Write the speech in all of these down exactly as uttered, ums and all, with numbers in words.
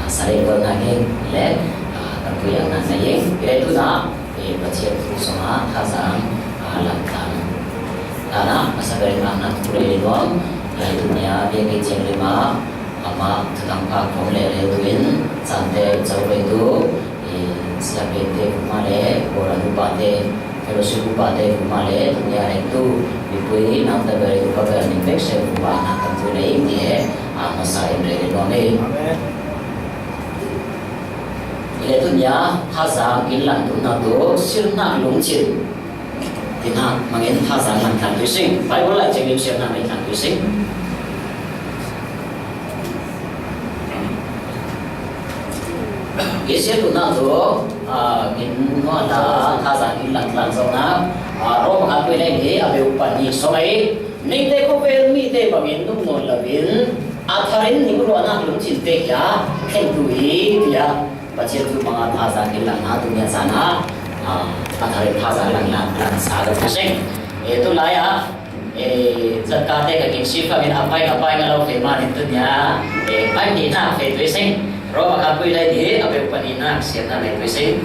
Sa lei kol na hi le, ah, kan pui ang na na yeng. Ile tu na, eh, Pathian thu song a, tha sang, ah, lam tang. Ta na, masa beri ma na tu le nuam, ile tu nia, bia ke chiang le ma, ama, tu tang pa kong le le tu in, san te, chau le tu, eh, sia bia te kuma le, bora nu pa te, fellowship upa te kuma le, tu nia le tu, mipui nang ta beri upa beri ni pek se upa na kan tu le ti e, a masa in le le nuam e. Amen. Ile tu nia, tha sang in lang tu na tu, sirna lungchin. Ti na, mangin tha sang lang tang tu sing. Bible lai cheng lim sirna mai tang tu sing. Israel tu na tu, ah, min nua la, tha sang in lang lang zong na, ah, Roma khat pui le ni, a beu pan ni song ai. Ning te ko vel mi te bangin nung non la vin, a tharin ning ruana lungchin te kia, kheng tu i, tia. Pathian thu manga tha sang in lang na tu nia sana, ah, a tharin tha sang lang lang, lang sa tu sing. E tu lai a, e, zat ka te ka kin si fa min a pai, a pai nga lo fe ma ni tu nia, e, pai ni na fe tu sing. Roma khat pui le ni, a beu pan ni na, sian na le tu sing.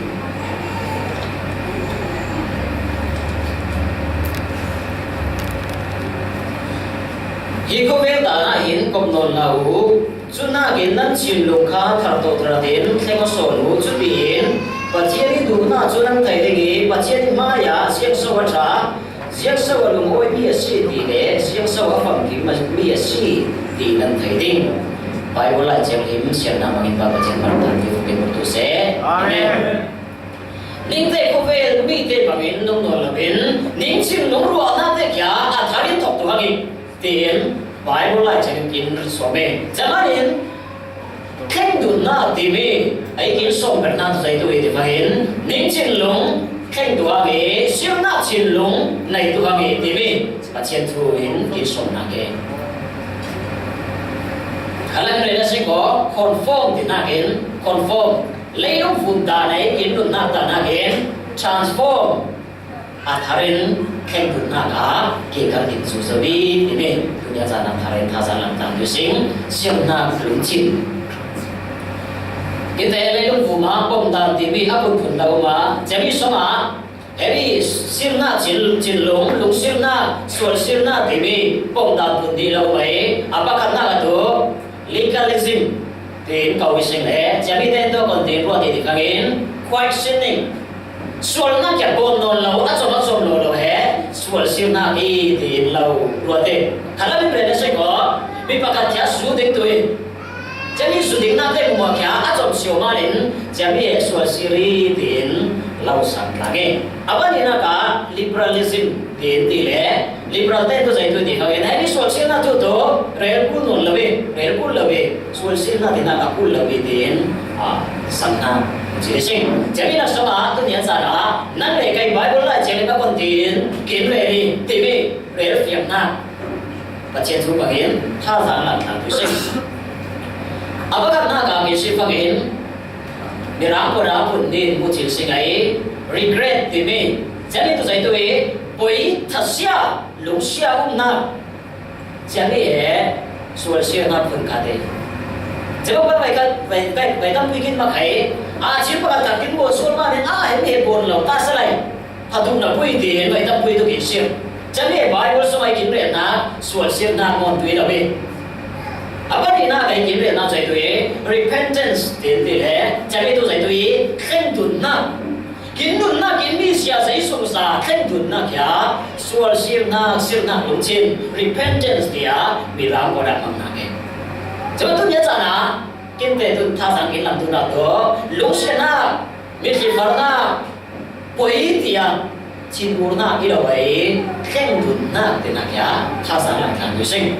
Hi ko vel ta na in kop non la u, cu nakin nan chin lung kha thar to thar in thleng a sawn u, cutiin Pathian i duhna cu nan thei ding i, Pathian i hmai ah ziangso a ṭha, ziangso a lungawi mi a si ti le ziangso a famkim mi a si ti nan thei ding. Bible lai ciang him siangna mangin pa Pathian man tan ti fukin tu seh. Amen. Amen. Ningte khuavel mite bangin nung nawn loin, ningchin lungruahnate kia a tharin thawk tu hang hi, tiin Bible lai ciangin kin sawm e. Camanin thlengdunna timi a i kin sawm berhna tu zeitu hi ti bangin, ningchin lung thleng tu hang hi, sirna chin lung nei tu hang hi timi Pathian thu in kin sawm nak e. Khalang rel a si ko, conform ti nakin, conform. Leilung vun dan a i kin nunnak dan a kin transform a tharin thleng nunnak a kikar kin zu zo i timi tunia caan a tharin thazaang lam tang tu sing siamnak lungchin. Kite leilung vum a pom dan timi a phunphun lo ma cemi song a hemi sirna chin, chin lung, lung sirna, sual sirna timi pom dan phun di lo mai a pakhatnak a tu legalism tiin ko i sing le, ciami ten tu kon tiin ruat i ti kangin, questioning. Sualnak kia bawn nawn lo, a cawm a cawm lo lo he, sual sirnak i tiin lo ruat i. Khalam in rel a si ko, mi pakhat kia su ding tu i. Ciami su ding nak te mumua kia, a cawm sio malin, ciami he sual sir i tiin lo sang tlang i. A ban i nak a liberalism tiin ti le, liberal te tu zai tu ti kau in, hemi sual sirna tu tu, rel kul nawn lo i, rel kul lo i, sual sirna ti nak a kul lo i tiin, a, sang na, ci le sing. Ciami nak song a, tu nian sa na, nang le kai Bible lai ciang le ka kon tiin, kin rel i, timi, rel fiang na. Pathian thu bangin, thazaang lam tang tu sing. A pakhatnak a kin si bangin, Mirang ko na phun din mu thil si ngai, regret timi. Ciami tu zai tu i, poi thasia, lungsia umnak. Ciami he, sual sirnak phun khat i. Ciami pa vai khat, vai, vai, vai tam pui kin mak hai. A, cil pakhat tak kin bawn sual ma nen, a, hemi he bawn lo, ta sa lai. Phatupna pui tiin, vai tam pui tu kin sir. Ciami he Bible song a i kin relnak, sual sirnak ngawn tu i lo i. A pahnihnak a i kin relnak zai tu i, repentance tiin ti le, ciami tu zai tu i, thlengdunnak. Kin nunnak, kin mizia zei sungsa, thlengdunnak kia, sual sirnak, sirnak lungchin, repentance tia, Mirang ko dah mang nak e. Cuma tu nia cana, kin te tu thazaang kin lam tu nak tu, lungsianak, mitthli farnak, poi tia, chin urnak i lo ai, thlengdunnak tinak kia, thazaang lam tlang tu sing.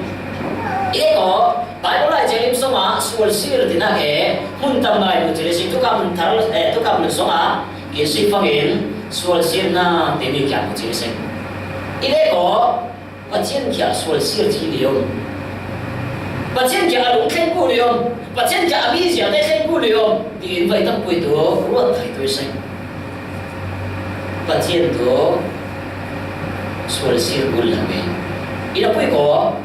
I ko, Bible lai ciang lim song a, sual sir tinak e, mun tam lai mu cili sing, tukam thar, eh, tukam lim song a, Kin si fangin sual sirna timi kia mu ci seng. I le ko Pathian kia sual sir ci liom. Pathian kia a lung thleng ku liom. Pathian kia a mi zia te thleng ku liom. Tiin vai tam pui tu ruat thai tu seng. Pathian tu sual sir kul la me. Ina pui ko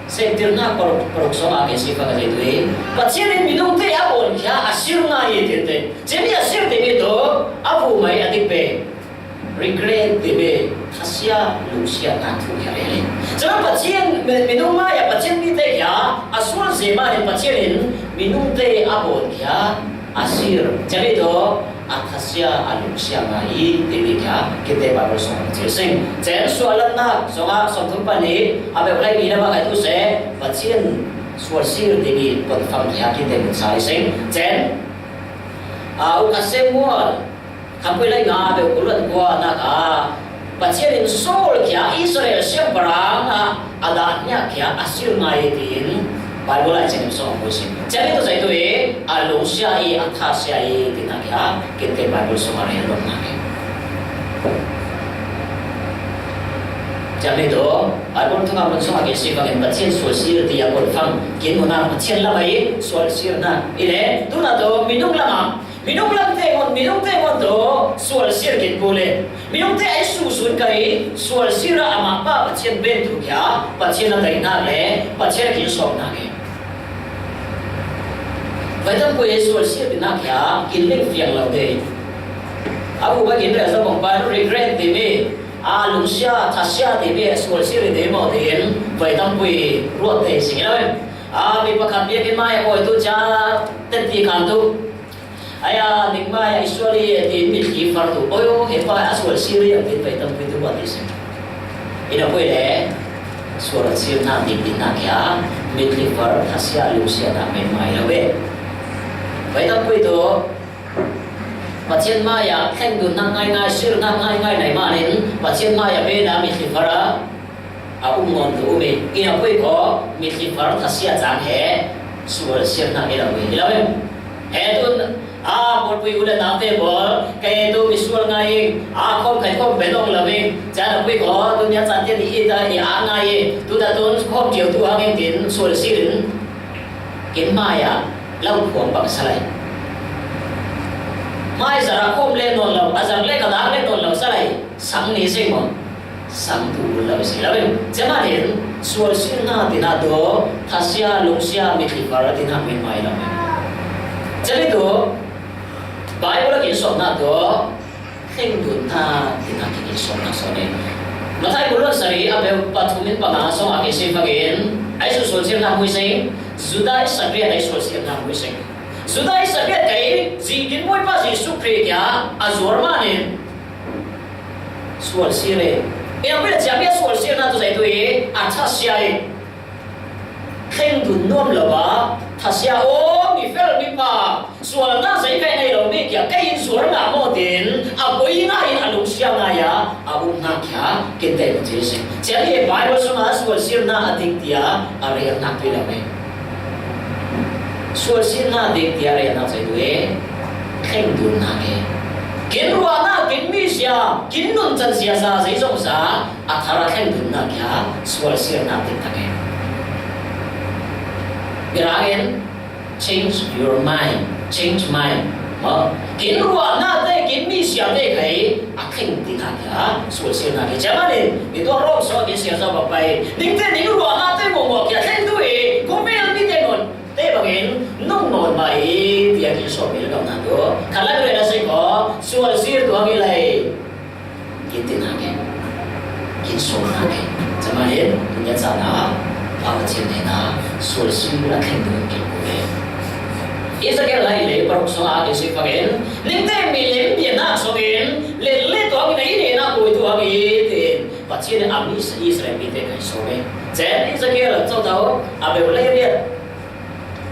Sengtirnak paruk, paruk song a kin si fang a zei tu i. Pathian in minung te a bawn Kha a sir ngai hi tinte. Cemi a sir timi to, a bu mai a dik pe. Regret timi, thasia lungsia na thu kha le. Cuma Pathian, mi-, minung mai a Pathian mite kha, a sual zema in Pathian in, minung te a bon kha, a sir. Cemi to, a thasia, a lungsia ngai hi timi kha, kite Bible song ci sing. Cen sual lam na, song a, song thum pani, a be lai ni na ba kai tu se, Pathian sual sir timi, pon fam kha, kite mun sai sing. Cen, a, u ka Samuel, Khampui lai nga be u luan kua na ka, Pathian in Saul kha Israel siam parang a, a da nia kha a sir ngai tin, Bible lai chen so ko sin. Cemi to sai to e, a lungsia i, a thasia i, tina kha, kite Bible so ma re lo na ke. Cemi to, Bible to ka mun so ma ke si ka Pathian sual sir ti a pon fam, kin mo na Pathian la mai, sual sir na. Ile, tu na to, minung lama, Minung lam te ngon, minung te ngon to, sual sir kin bu le. Minung te ai su sun kai, sual sir a ama pa Pathian ben tu kha, Pathian a dai na le, Pathian kin sok na le. Vai tam pui sual sir kin na kha, kin leng fiang lo de. A bu ba kin re sa bong pa regret de me. A lungsia, thasia de me, sual sir de mo de en. Vai tam pui ruat de sing lo. A bi pa khat bi kin mai ko tu cha, ten ti kan tu. Aya, ning mai a Israel i, ti mitthli far tu. Oi, o, he pa, a sual sir i, a ti pai tam pi tu ba ti se. Ina poi le, sual sir na ti ti na kha, mitthli far, thasia lungsia na men mai lo ve. Pai tam pi tu, Pathian mai a, thleng dun na ngai ngai, sir na ngai ngai nai ma nin, Pathian mai a be na mitthli far a, A um ngon tu um e, ina pui ko, mitthli far thasia chang he, sual sir na i lo e, i lo e. He tun, a, pol pui u le nau te bol, ke tu mi sual ngai e, a, khom khai khom be nong lo e, cha na pui ko, tu nia chan te ni i ta i a ngai e, tu ta tun khom kiu tu hang e tin, sual sir in, kin mai a, lau khuang bang sa lai. Mai zar a khom le non lo, a zar le ka dang le non lo sa lai, sang ni sing mo. Sang tu bul lo si lo in. Cema nin, sual sir na ti na to, thasia, lungsia, mitthli far ti na men mai lo. Cemi to, Bible a kin sawm na to, thleng dun na ti na kin sawm na sawm e. Mathai bul lo sari a be pathum in panga song a kin si fakin, ai su sual sir na mui sing, Juda Iskariot ai sual sir na mui sing. Juda Iskariot kai, zi kin mui pa Jesu Khrist kha, a zuar ma nin, Sual sir e. E, a pui le chia pia sual sir na tu zai tu e, a thasia e. Thleng dun nuam lo a, thasia o, mi fel mi pa, sual na zai kai nai lo mi kha, kai in sual na mo tin, a pui na in a lungsia na ya, a um na kha, kin te mo ti se. Chia pia Bible sung a sual sir na a dik tia, a rial na pi lo e. Sual sir na dik tia rial na zai tu e. Thleng dun na ke. Kin ruah na, kin mi sia, kin nun chan sia sa, zei zong sa, a thar a thleng dun na kia, sual sir na dik ta ke. Birangin, change your mind, change mind. Mo, kin ruah na te, kin mi sia te kai, a thleng dun na kia, sual sir na ke. Jamanin, mi tua rong so kin sia sa ba pai. Ning te, ning ruah na te mo mo kia, thleng tu e, ko mel mi te nun. Te bangin, nung nawn mah i, tiah kin sawm i lo na tu. Kha lai rena sei ko, sual sir tu hang i lai. Kin ti na ke. Kin sawm na ke. Cama hin, nya ca na, pa ka chin ne na, sual sir na thleng tu kin ku ke. Ezekiel lai le paruk song a kin sik bangin, ning te mi lim bia na song in, le le tu hang i na i ne na ku tu hang i, tin. Pathian in a mi Israel mi te kai sawm e. Cen Ezekiel cau tau, a beu lai riat.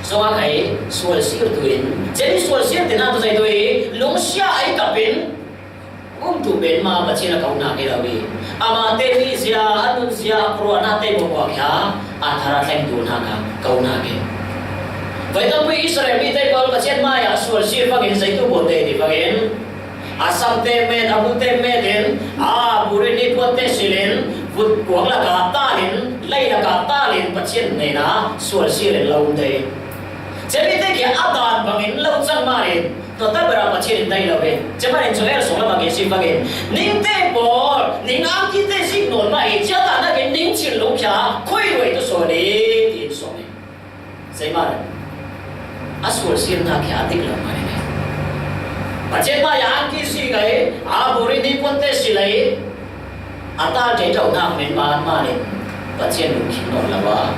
Song a khai sual sir tu in, cen sual sir te na tu zai tu i, lungsia ai kap in, um tu ben ma Pathian a kau na ke lo i. Ama te mi zia, a nun zia, a kruah na te mo kua kia, a thar a thleng tu na ka, kau na ke. Vai tam pui Israel mi te kol Pathian mai a sual sir fangin zai tu bo te di fangin. A sam te met, a bu te met in, a buri ni puan te silin, vut kuang laka talin, lai laka talin, Pathian neina, sual silin lo um te. Cemite kia a dan bangin lo chang manin, to ta bera Pathian in dai lo ve. Cemanin Joel song lama ke si bangin, ning te por, ning ang ki te sik non mai, cia ta na ke ning chin lo kia, khoi roi tu so ni, tin so ni. Sei mah le. A sualsirna khi a dik lo mah ni. Pathian mai-ah an kizik a, a buri ni puante silh a, a tate ṭauhnak men man manin Pathian lungkim nawn lo a,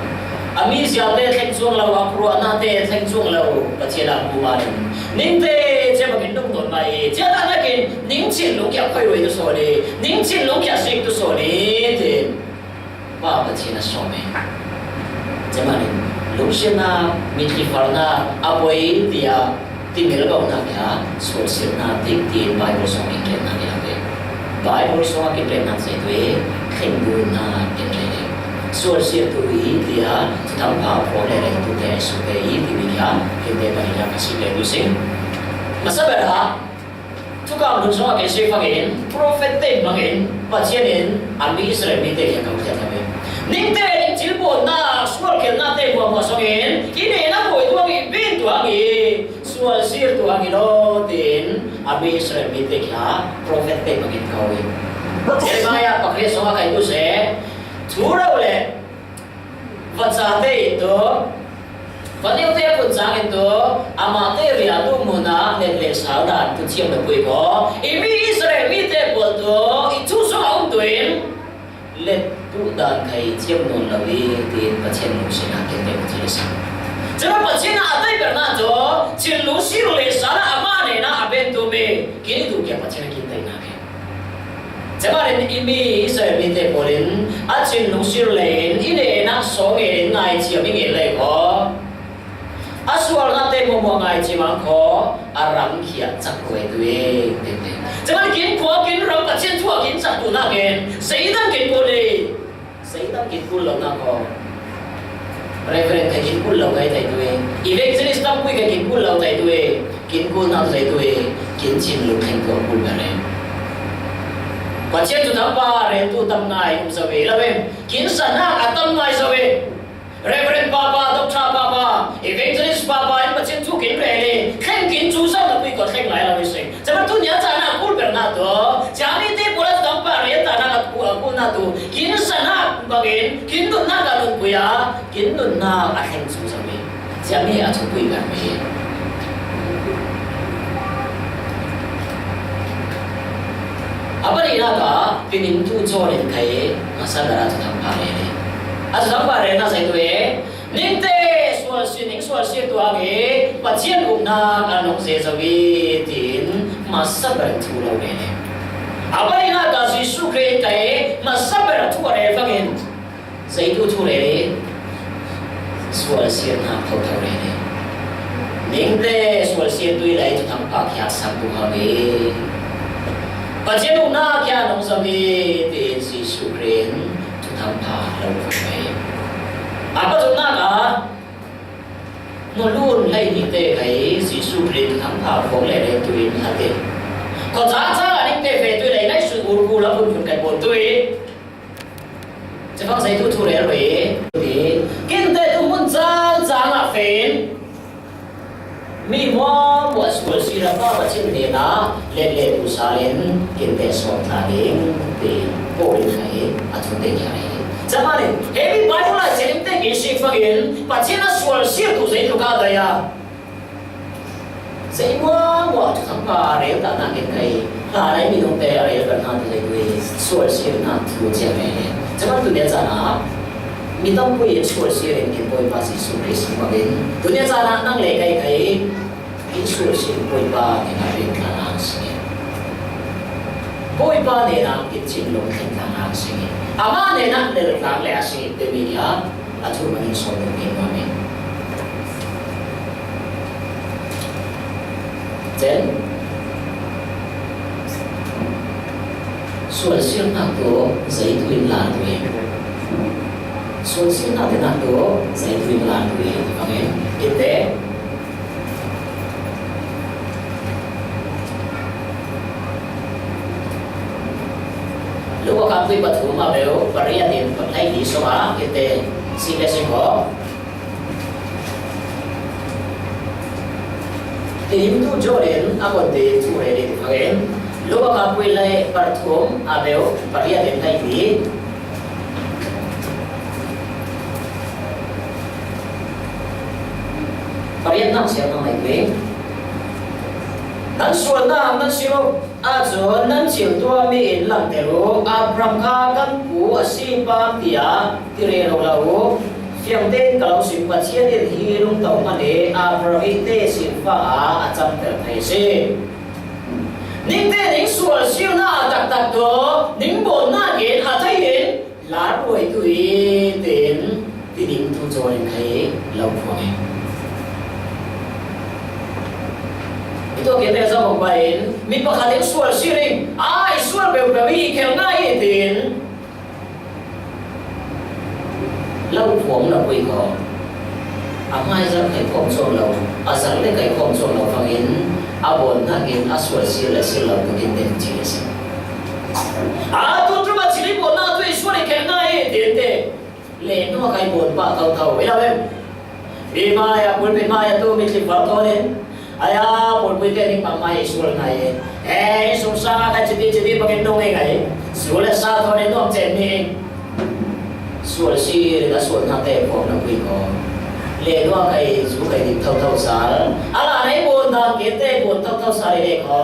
a miziate thleng chuang lo, a khuaruahnate thleng chuang lo, Pathian a bu manin ningte cia bangin nung nawn mah i, cia dah nakin ning chin lungkhiah khuairuai tu sawn i, ning chin lungkhiah zik tu sawn i, tiin Pa Pathian a sawm e. Cia manin lungsiatna, mitthli falna a poi tia ti milbohnak hi a, sualsirna dik tiin Bible sawng in ṭennak hi lo e. Bible sawng a kin ṭennak zei tu e, thleng duhna kin rei e. Sualsirtu i tia thuthang pha phuang le rei tute a i sute i timi hi a, kinte pahnih a ka sik le tu sing. Masa ber a, Thukham Hlun sungah kan sik fangin, profet te hmangin Pathian in a mi Israel mite hi a ko thiat lo e. Ningte in chilbawlna, sualkhelnate hmuahhmuah sungin i nena pawi tuang i bin tuang i sualsir tuang i lo, tiin a mi Israel mite kha profet te hmangin ko i. Jeremiah pakhat sungah kai tu se, thu ro le Vachate in tu, vaneute a kun chang in tu, amahte riahtu hmun ah let le sal dan tu thiam lo pui ko. I mi Israel mite pawl tu i thu sungah um tu in, let tu dan khai thiam nawn lo i, tiin Pathian lungsiatna kinte Pathian a sa. Cuma Pathian a tei berna tu, chin lungsir le sal ah amah nena a ben tu mi, kini tu kia Pathian a kin tei na ke. Cuma in i mi Israel mite pawl in a chin lungsir le in i nena sawng in ngai thiam i ngen le ko. A sualnate hmuahhmuah ngai thiam ang ko, a ram khi a chak ruai tu e, tete. Cuma kin khua kin ram Pathian thu a kin chak tu nakin, zeidan kin kul e, zeidan kin kul lo na ko. Reverend kha kin kul lo kai tai tu e. Evangelist tampi kha kin kul lo tai tu e. Kin kul na tai tu e. Kin chin lungthleng tu a kul na le. Pathian thuthang pha rel tu tam ngai um zo e lo e. Kin sannak a tam ngai zo e. Reverend papa, doctor papa, evangelist papa in Pathian thu kin rel e. Thleng kin chu zo na pui ko thleng ngai lo e se. Cuma tuni a caan a kul berna tu, cia mite pawl a thuthang pha rel ta na a kul, a kulna tu, kin sannak bangin, kin nunnak a nunpui a, kin nunnak a thleng chung zo mi. Cia mi a thupui ber mi. A pahnihnak ah, pinimtu John in khai, masa ber a thuthang pha rel e. A thuthang pha relna zei tu e, Ningte sualsir, ning sualsir tuang hi Pathian uknak a nung ze zo hi, tiin masa ber thu lo ve le. A pahnihnak ah Jesuh Khrih in kai masa ber thu a rel fangin, zeitu thu rel hi, sualsirnak thotho rel hi. Ningte sualsir tu i lei thuthang pha khi a sang tu hau hi. Pathian uknak khi a nung zo hi, tiin Jesuh Khrih in thuthang pha lo ve. A pathumnak ah, nulun lei ningte khai Jesuh Khrih thuthang pha phawng le rel tu in a ti. Khuaca ca ningte fe tu i lei nai sun ur bu la hun hun kai pawl tu i. Cefang zeitu thu rel ve. Kinte tu hmun cang cang ah fe in. Mi hmuahhmuah sualsir a Pa Pathian hnenah let le tu sal in kinte sawm ta ding, ti Paul in a hi a thute kia hi. Camanin, he mi Bible ah celimte kin sik fangin, Pathian a sualsir tu zeitluk a dai a. Zei hmuahhmuah thuthang pha rel ta nakin ka hi. Hla lai minung te a rel kan hna tu zei tu hi sualsirnak thu cia ve le. Cuma tu nia caan ah mi tampi in sualsir in kin Bawipa Jesuh Khrih si bangin tu nia caan ah nang le kei kei in sualsir Bawipa hnenah rel tlang ang si. Bawipa hnenah kin chin lungthleng tlang ang si. Amah hnenah rel tlang le a si timi kha a thu manin sawm ding kin nuam in. Cen. Sualsirnak tu zeitu in la tu e. Sualsirnak te nak tu zeitu in la tu e. Amen. Kite. Luka kapui pathum a beu pariat in pathai ni soma kite si le si ko. Ti lim tu John in a kon te thu rel in fangin, Luka kapui lai pathum a beu pariat in lai ti. Pariatna siatna ngai pui. Nan sualna nan silo. Acun nan cil tua mi in langter uh, Abraham kha kan pu a si pam tiah ti rero lo uh. Fiangtein ka lo sim, Pathian in hi lungto hmanh hi Abraham i te sinfa ah a camter thei a si. Ning te ning sual sirna a taktak tu ning bawnnak in a thei in, lar ruaitu i tin ti ding tu cawn in khai lo phuang i. I tuah kete zong hong pai in mi pakhat in sual sir in ai sual peuhpeuh i khel ngai i tin lo phuang lo pui ko. A hmai zar kai khawm cuang lo, a zar le kai khawm cuang lo fangin a bawnnak in a sual sir le sir lo tu tin ten ci le si. A tu tu ma cili bawnnak tu i sual i khel ngai i tin te. Le nuak ai bawn pah thotho i lo em? Hi mai ah pulpit mai ah tu mitthli far thawn in, ai ah pulpit te ning pang mai i sual ngai e. Eh, i sungsang ah kha citi citi bangin nung i ngai. Sual le sa thawn in nuam cem ni. Sual si le ka sual nak te phuang na pui ko. Le nuak ai zu kai dik thotho sal. A la nei bawn dan ke te bawn thotho sal i le ko.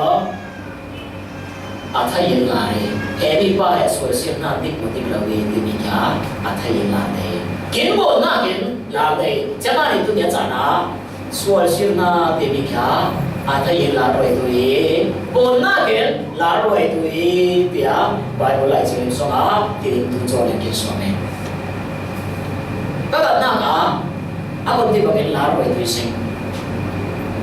A thei in lai, he mipa he sual siatna dik maw dik lo i timi kha a thei in lai te. Kin bawnnak in lai te. Cemah nih tu nia caan ah sual siatna timi kha a thei in lai ruai tu i bawnnak in lai ruai tu i tiah Baibal lai cing in song ah ti ding tu cawn in kin suam e. Ka katnak ah a kon ti bangin lar ruai tui sing.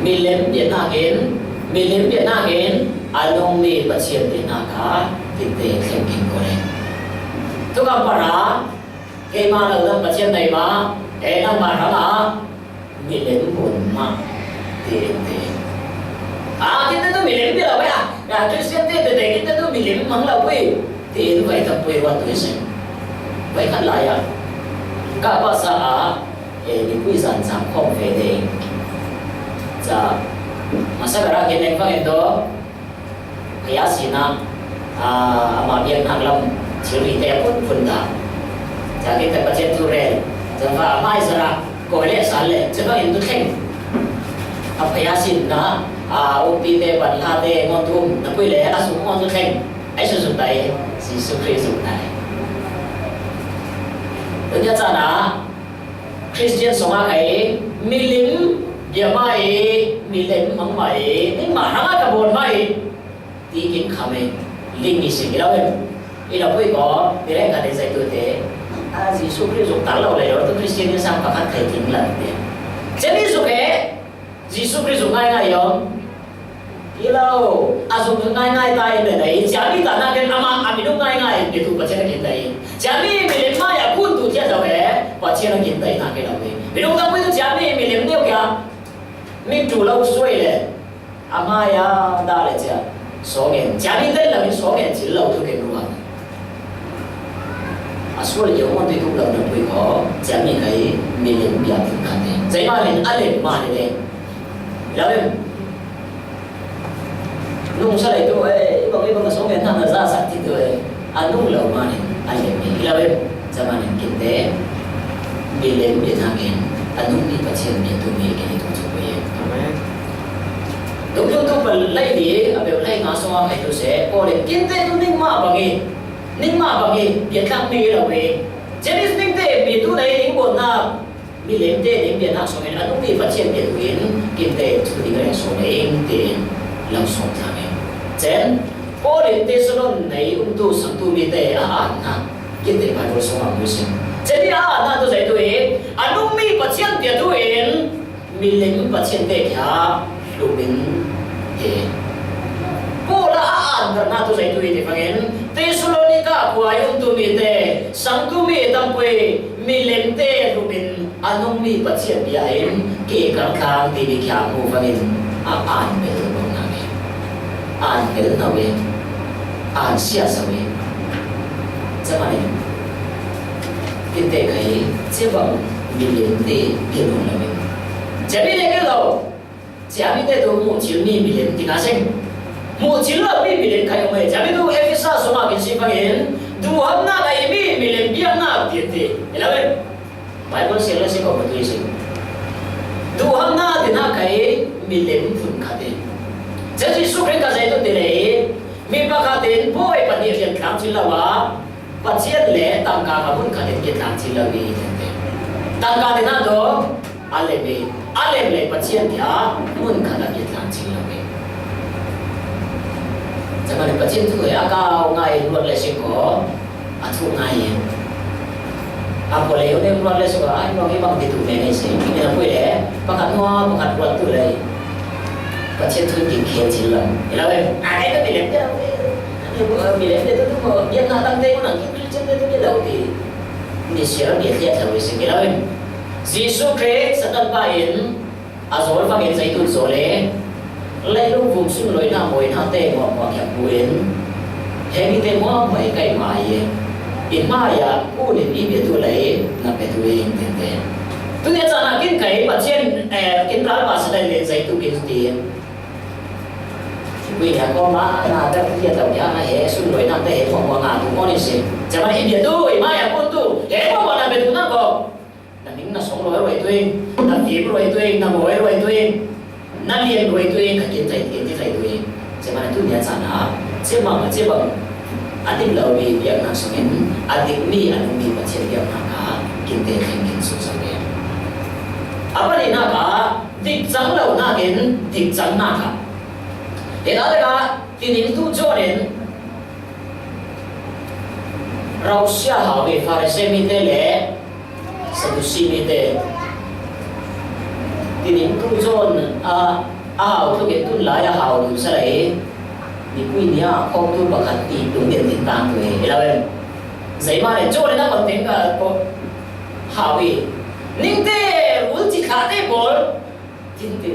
Milem bianak in, milem bianak in a nungmi Pathian bianak ah tinte thleng kin ko le. Tukam para keimah lo dang Pathian nei ma, e nangmah hrangah milem hun mah ti in ti. A, kinte tu milem pi lo ya. Ya, Christian te te te kinte tu milem mang lo pui. Ti in vai tak pui ruat tu isen. Vai khat lai ya. Ka pasa a, e, ni pui zan zang khong fe de. Za, masa kara kin leng fang en to. Paya sina, a, ama biak nak lam, thilri te phun phun ta. Ca kei ta Pathian thu rel, ca fa amai sara, ko le sa le, ca bang in tu thleng. A paya sina, a, umpi te, ban la te, ngon tu um, na pui le, a su ngon tu thleng. Ai su su tai, Jesu Khrist su tai. Tu nya ca na, Christian song a kai, milim, bia mai, milim, mang mai, ni ma hang a ka bon mai. Ti kin kham e, ling i si i lo em. I lo pui ko, direct ka dei zai tu te. A Jesu Khrist zuk tar lo le lo tu Christian ni sang pakhat thei king la te. Cemi zuk e, Jesu Khrist zuk ngai ngai yom. I lo, a zuk ngai ngai ta i le dai. Ciami ta na ken ama, a minung ngai ngai, mi tu Pathian kin dai. Ciami milim mai a kun tu cia zau e, Pathian kin dai na ke lo e. Minung ta pui tu ciami milim neu kia. Mi tu lo suai le. A hmai a dah le cia sawng en, ciami tel lo in sawng en cil lo tu ken ruang. A sual lio maw ti tuk lo na pui kho, ciami kai milim bia tu khat e. Zeimah in a lem mah ni le. Lo em. Nung sa lei tu e, i bang i bang a sawng en hna na za sak ti tu e. A nung lo mah in a lem ni. Lo em. Zaman in kinte, milim bianak in a nungmi Pathian bia tu mi kini tu cu pui. Amen. Dungthluntu pal lei li a beuh lei nga sawng a kai tu se, Paul in kinte tu ningmah bang i, ningmah bang i, biatlak mi lo i. James ningte mi tu nei ning bawnnak, milim te ning bianak sawng in a nungmi Pathian bia tu in, kinte tu ning reng sawng nei ing ti in lo sawng tlang in. Cen, Paul in Thessalon nei umtu sangtu mi te a an hna. Kinte Bible sung ah hmuisin. Ceni a na tu zei tu in, a nungmi Pathian bia tu in, milim Pathian te kia hlum in he. Paul a a an na tu zei tu in, fangin, Thessalonica khua i umtu mi te, sangtu mi tampui, milim te hlum in, a nungmi Pathian bia in, ke kar tlang ti mi kia hmu fangin, a an bel bang na mi. An hel no e, an sia zo e. Cemani, kinte kai, cebang milim te, pia lo lo e. Cemi le ke lo, cemi te tu mu cil mi milim tina seng. Mu cil lo mi milim kai ong e. Cemi tu Efesa soma kin si pangin, duham na kai mi milim biak na ti ti. Ila e. Bible siang le si ko tu si. Duhhamna dingin kei milem hun khat hi. Jesu Khrist ka zai tu ti leh, mi pakhat in bawi pahnih rian tlang chin lo a, Pathian le tangka kha mun khat in kitlang chin lo hi. Tangka dingin tu a lem hi, a lem le Pathian tia mun khat a kitlang chin lo hi. Cama le Pathian thu hi a kau ngai luat le sing ko. A thu ngai hi. A ko le yo ne luat le sing ko a, ai, luat hi bang ti tu me ne sing. Ni na pui le, pakhat nua, pakhat luat tu le. Pathian thu kin khen chin lo. Ila we, a, ai ka mi le, mi le, mi le, mi le, tu tu ko, biang na tang te ko nang, kin kin chen te tu mi lo ti. Ni sia mi le, sia we sing ila we. Jesu Khrist Satan pa in, a zawl vangin zeitun zawl e, leilung vum sung loina mawinate muahmuah khiak buin, hengite muahmuah i kai mai e, i hmaiah kunin i biatu lei na petu in tinte. Tuni a cana kin kai Pathian, eh, kin ralpa sa dai le zeitu kin ti. Kui ya ko ma na ta kia tau ya na he sung loinate he muahmuah nga tu mo ni si. Cama i biatu, i hmaiah kun tu, he muahmuah na petu na ko. Na ning na song ruai ruai tuing, na fim ruai tuing, na ngawi ruai tuing, na lian ruai tuing, ka kin thai, kin ti thai tuing. Cema na tu nia cana, cema, cema, a dik lo mi biak na songin, a dik mi, a nung mi Pathian biak na ka, kin te theng kin su sa ke. A pani na ka, dik chang lo na kin, dik chang na ka. He da ka, kin in tu jo nen, Rausia hau hi Pharisee mite le Sadusi mite. Tining tu zon a, a hau tu ke tun lai a hau dun sa lai. Ni kui ni a khom tu pakhat ti dung den tin tang tu hi. Ila wen. Zai ma le zon na kon teng ka ko hau hi. Ning te rul chi kha te bol. Tin ti,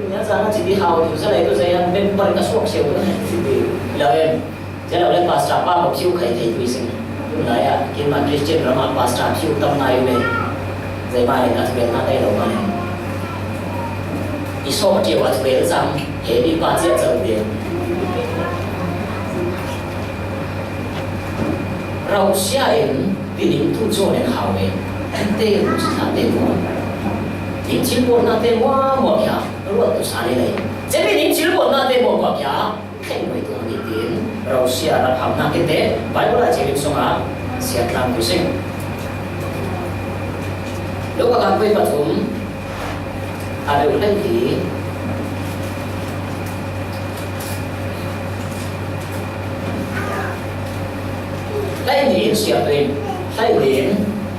nia zana chi ti hau tu, zalai tu zai an member ka suak siau tu, tin ti, lau em. Zalai le pastor pa ko phiu khai thei tu i sing. Lai a, kin ma Christian rama pastor phiu tam nai u le. Zai ma le na tu le na tai lo ma le. I so ti wa tu le zang, he ni pa zia zau de. Rausia in, Tining tu zaw nen hau e. Te tu sa te mo. Ning chil bol na te mo mo kya. Ruat tu sa le le. Che bi ning chil bol na te mo mo kya. Khen mo tu ni tin. Rausia ra ham na ke te. Bible a che lim song a. Sia tlang tu sing. Lo ka kan pui pathum. A reu lai ti. Lai ni in sia pui. Lai ni in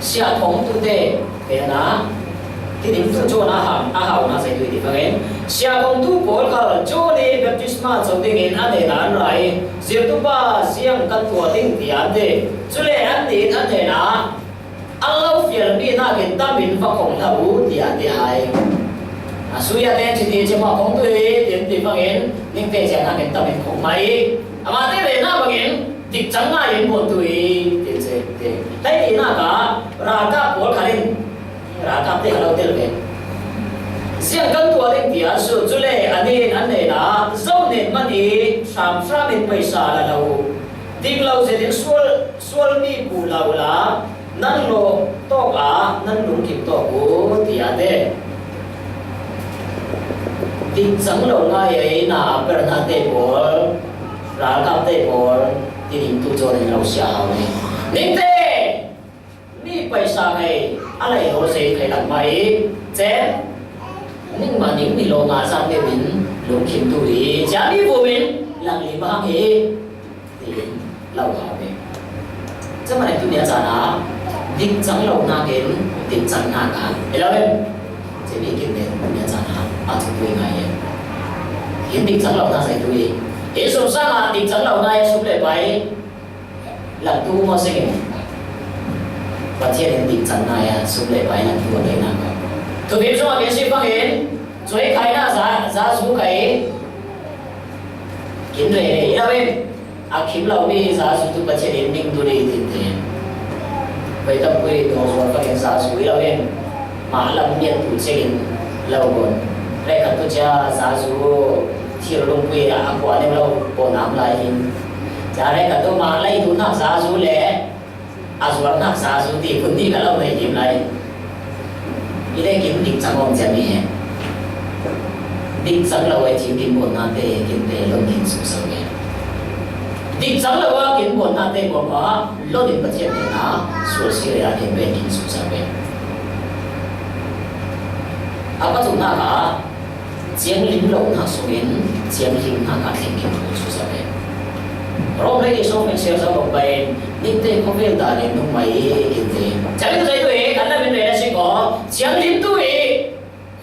sia khong tu te. Te na. Tining tu zaw na ham, a hau na sai tu ti fangin. Sia khong tu pawl kha Johnny baptisma chau dingin a ne dan rai. Zir tu pa siang kan tua ding ti an te. Chule an ni in a ne na. A lo fial mi nakin tamin va khong hlah u, tiah ti hai. A sui a ten chiti chimah khong tu hi, tin ti fangin, ning te cia nakin tamin khong mai. Amah te le na bangin, dik cang ngai in buan tu hi, tin se, ti. Hei ti nak a, ralkap pawl khalin, ralkap te ka lo tel ve. Siang kan tuah ding tiah a sut, cule a nin an nei la, zo nen man i, hram hram in paisa la lo. Dik lo zetin sual, sual mi pu lo la, nan lo tawk a, nan lungkim tawk u, tiah te. Dik cang lo ngai ei na, perna te pawl, ralkap te pawl, tining tu cawn in lo sia hau ni. Ning te! Mi paisa ngai, a lai lo zei khai lam mai, chen. Ning ma ning mi lo nga zat deuh in, lungkim tu hi, cia mi vum in, lang li bang hi. Ti lo hau ve. Cama le tu nia cana, dik cang lo nakin, dik cang na ka. Elo em? Cemi kin ne, tu nia cana, a tu tui ngai em? Hin dik cang lo na sai tui. Hin sum sanga, dik cang lo na e sum le pai. Lam tu mo singin. Pathian in dik cang na e, sum le pai lam tu a dei na ko. Tu bim suma kin si fangin, zui khai na za, za zu khai. Kin rei rei, elo em? A khim lo mi zazu tu Pathian in ning tu rei tin te. Vai tam pui dong zuan fakin zazu i lo em. Ma lam mian tu chekin lo bon. Rei khat tu cia zazu thil lungpui a kua nem lo bon am lai in. Cia rei khat tu ma lei tu nak zazu le. A zuar nak zazu ti kun ni ka lo nei kim lai. I le kim dik cang om cian ni he. Dik cang lo a i cih kin bawnna te, kin te lo kin susa ve. Dik cang lo a kin bawnna te kawm a lo ding Pathian te na sual si le a kin pen kin susa ve. A pathumna ka ciang lim lo na sungin ciang lim na ka thleng kin susa ve. Rom le i song mek sial sa bok bai nik te ko vel da le nung mai kin te. Ciang lim zai tu e kan la min le na si ko ciang lim tu e.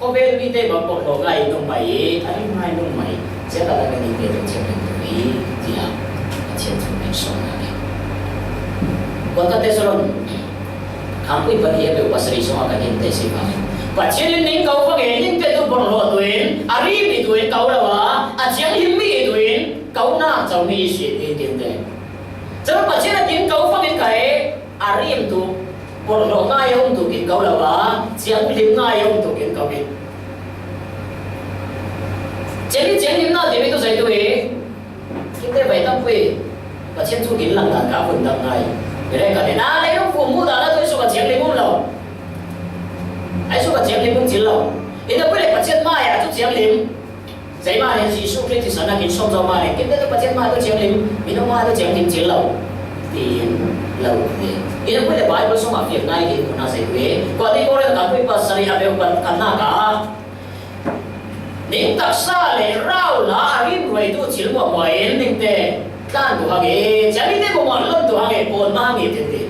Khawvel mite bang bawlhhlawh ngai nung mai, a ring ngai nung mai, ziaka la ka ning ve lo thiam ring tu hi, tiah Pathian thu pen sawn a ni. Kuan ka te salon, khangpui pahnih a peuh pasari sungah ka ning te si vangin, Pathian in ning ko vangin, ning te tu bawlhhlawh tuin, a rim i tuin ko lo a, a thianghlim mi i tuin ko nak co mi i si ti tin te. Cun Pathian a kin ko vangin ka e, a rim tu, bawlhhlawh ngai a um tu kin ko lo a, thianghlim ngai a um tu kin ko in. Thianghlim, thianghlim na timi tu zei tu hi, kite vai tam pui, Pathian thu kin lang dan ka hun dam ngai. Bere ka te na lei lung fu mu dan a tu isu ka thianghlim um lo. Ai su ka thianghlim um thil lo. Ina pui le Pathian mai a tu thianghlim. Zeimah nih Jesuh Khrih thihsan a kin sawm zo mah nih, kin te Pathian mah tu thianghlim, minung mah tu thianghlim thil lo, tiin lo ti. Ina pui le Bible sungah fiang ngai ding hmun a zei ve. Kua ti ko le ka pui pasari a beu pan kan nak a. Ning taksa le rau la a rim ruai tu thil muahmuah in ning te tlan tu hang e, thianghlim te muahmuah lon tu hang e, pawn mah hang e, tin ti.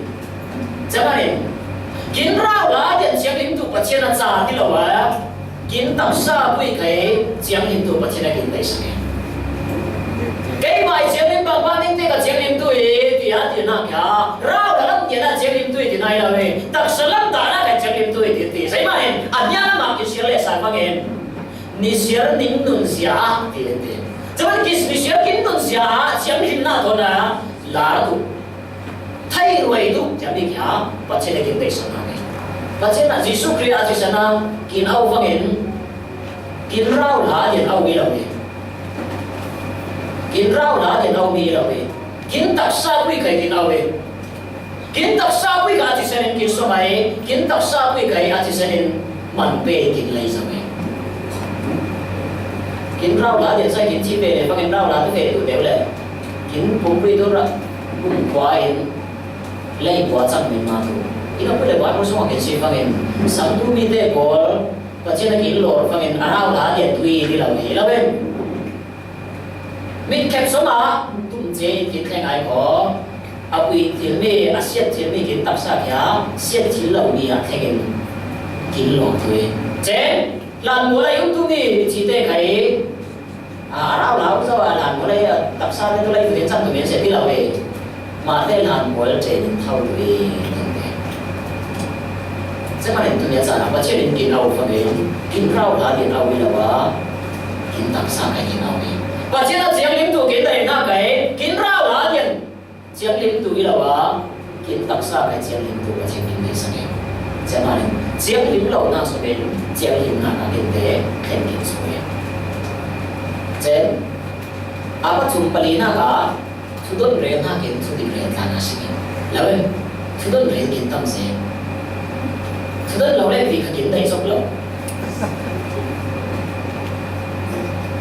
Camanin, kin rau la tian thianghlim tu Pathian a ca ti lo a, kin taksa pui kai thianghlim tu Pathian a kin tei sangin. Keimah i thianghlim pangpang ning te ka thianghlim tu i ti a ti nak ya, rau la lam tian a thianghlim tu i ti nai lo e, taksa lam ta na ka thianghlim tu i ti ti. Saimanin, a nia lam a kin sial le sa bangin, ni sial ning nun sia a ti ti. Camanin kis ni sial kin nun sia a thianghlim na thawn a la tu. Thei ruai tu, tiang mi kia, Pathian a kin beisan a nei. Pathian a Jesuh Khrih a thisen a kin au vangin, kin rau la kin au mi lo mi. Kin rau la kin au mi lo mi. Kin taksa pui kai kin au mi. Kin taksa pui kai a thisen in kin so mai, kin taksa pui kai a thisen in man pe kin lei sa mai. Kin rau la kin sa kin chi pe le, vangin rau la tu pe tu deu le. Kin pum pui tu ra, pum kua in, lei kua chang min ma tu. Ina pui le Bible sung a kin si vangin, sang tu mi te kol, Pathian a kin lor vangin, a rau la kin tu i ti lo ni, lo ben. Mit khep sung a, tum che in kin thleng ai ko. A pui thil mi, a siat thil mi kin taksa kia, siat thil lo mi a thleng in kin lor tu i. Chen, lan mual a yung tu mi, mi chi te kai, A, a rau lau zo a lan mual ei a taksa te tu lei tu den cang tu men se ti lo ve. Mah te lan mual chen in thau tu ve. Camanin tu nia caan a Pathian in kin au fa ve. Kin rau la kin au i lo a. Kin taksa kai kin au i. Pathian a thianghlim tu kin dai na kai. Kin rau la kin Thianghlim tu i lo a, kin taksa kai thianghlim tu Pathian kin nei sa nge. Camanin, thianghlim lo na so pen, thianghlim na ka kin te, khen kin so nge. Chen, a pathum pali na ka, thudon rel na kin, thudik rel ta na si nge. Lo em, thudon rel kin tam se. Thudon lo le vi ka kin nei sok lo.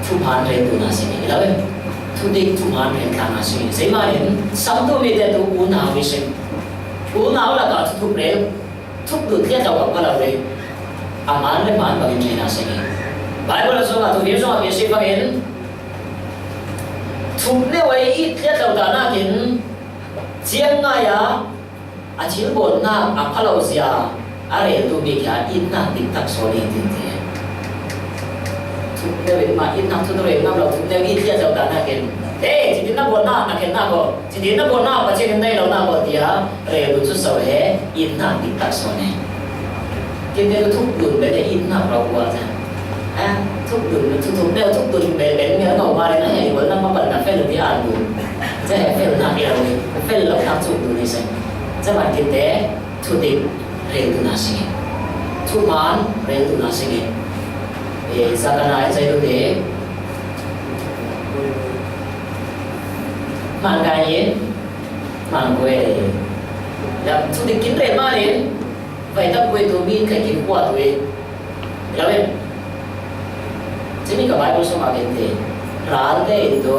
Thuman rel tu na si nge. Lo em, Thudik thuman rel tlang a si. Zeimah in, samtu mite tu unau i si. Unau lakah thuthup rel, thup lut tliat lo ka pha lo ve. A man le man bangin rel a si. Bible a sungah, Thuhrilh sungah kin si bangin, thup neu a i it tliat lo dah nakin, ciang ngai a, A thil bawnnak a pha lo zia a reltu mi kha itnak diktak sawn in tin ti. Thupneu in mah itnak thut rel ngam lo, thupneu i thliat lo dah nakin, "Hey, citin na bawnnak na khennak aw, citin na bawnnak Pathian in nei lo nak aw," tiah reltu cu so he itnak diktak sawn e. Kinte tu thuk dun bete itnak lo bual cang. A, thuk dun, thu thuk deuh, thuk dun bete mi a ngau ma le na hei wal na ma pan na fel ti a dun. Ca he fel nak ya wi, fel lo nak thuk dun i sen. Ca ban kinte thudik rel tu na sing e. Thuman rel tu na sing e. E, Zakana e cai tu te. Man kai in, man kue. Ya, thudik kin rel ma le. Vai tak kue tu mi kai kin kua tu e. Lo em. Hih ka Bible sungah a gen te, ralte in tu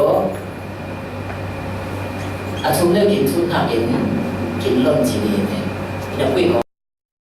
a chum deuh kin chut hnakin kin lon ci ni te. Ina pui ko